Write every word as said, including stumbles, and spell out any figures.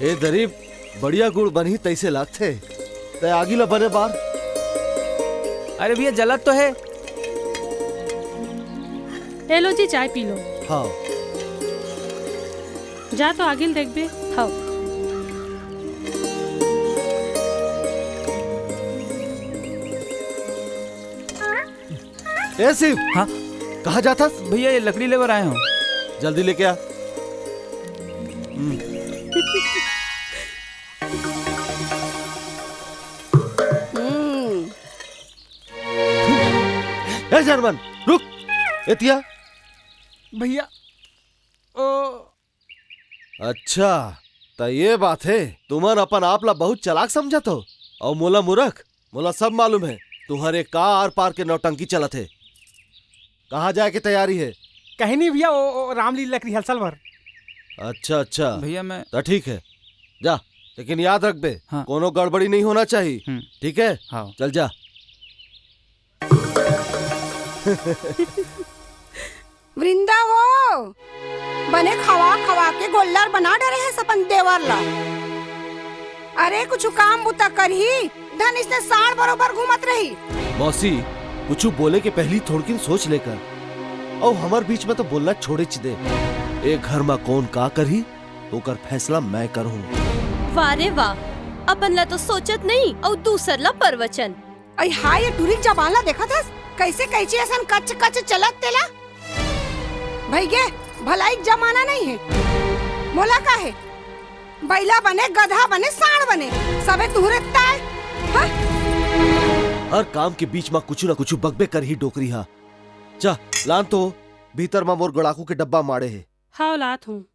ए दरी, बढ़िया गुड़ बनही तइसे लागथे। तैं आगी ला बने बार। अरे भैया, जलत तो हे। ए लो जी, चाय पी लो। हाँ। जा तो आगी ल देखबे। हाँ। ए शिव, हाँ? कहाँ जाथस? भैया, ये लकड़ी लेबर आए हँव। जल्दी लेके आ। हम्म। हम्म। ए जर्मन, रुक। एतिया। भैया, ओ। अच्छा, त ये बात हे, तुमन अपन आप ला बहुत चालाक समझत हो, अउ मोला मूरख। मोला सब मालूम हे, तुहरे का आर पार के नौटंकी चलत हे। कहाँ जाए के तैयारी हे? कहीं नहीं भैया, ओ, ओ रामलीला के रिहर्सल बर। अच्छा, अच्छा। भैया, मैं त ठीक हे, जा, लेकिन याद रखबे, हाँ। कोनो गड़बड़ी नहीं होना चाहिए। हम्म। ठीक हे? हाँ। चल जा। वृंदा वो, बने खवा खवा के गोल्लर बना डरे हस अपन देवर ला। अरे कुछु काम बुता करही, धन इसने साँड़ बरोबर घूमत रही। मौसी, कुछु बोले के पहली थोड़किन सोच लेकर। अउ हमर बीच में तो बोलना छोड़ेच दे। ए घर में कौन का करही, ओकर फैसला मैं करहूँ। वाह रे वाह, अपन ला तो सोचत नहीं अउ दूसर ला प्रवचन। अई हाय, ये टुरी के जबान ला देखत हस, कैसे कैची असन कच कच चलत तेला। भइगे, भलाई के जमाना नहीं हे। मोला का हे, बैला बने, गधा बने, साँड़ बने, सबे तुहरे ताय। हाँ? हर काम के बीच मा कुछु ना कुछु बकबे करही डोकरी हा। जा, लान तो, भीतर मा मोर गड़ाकू के डब्बा माड़े हे। हाँ, लात हूँ।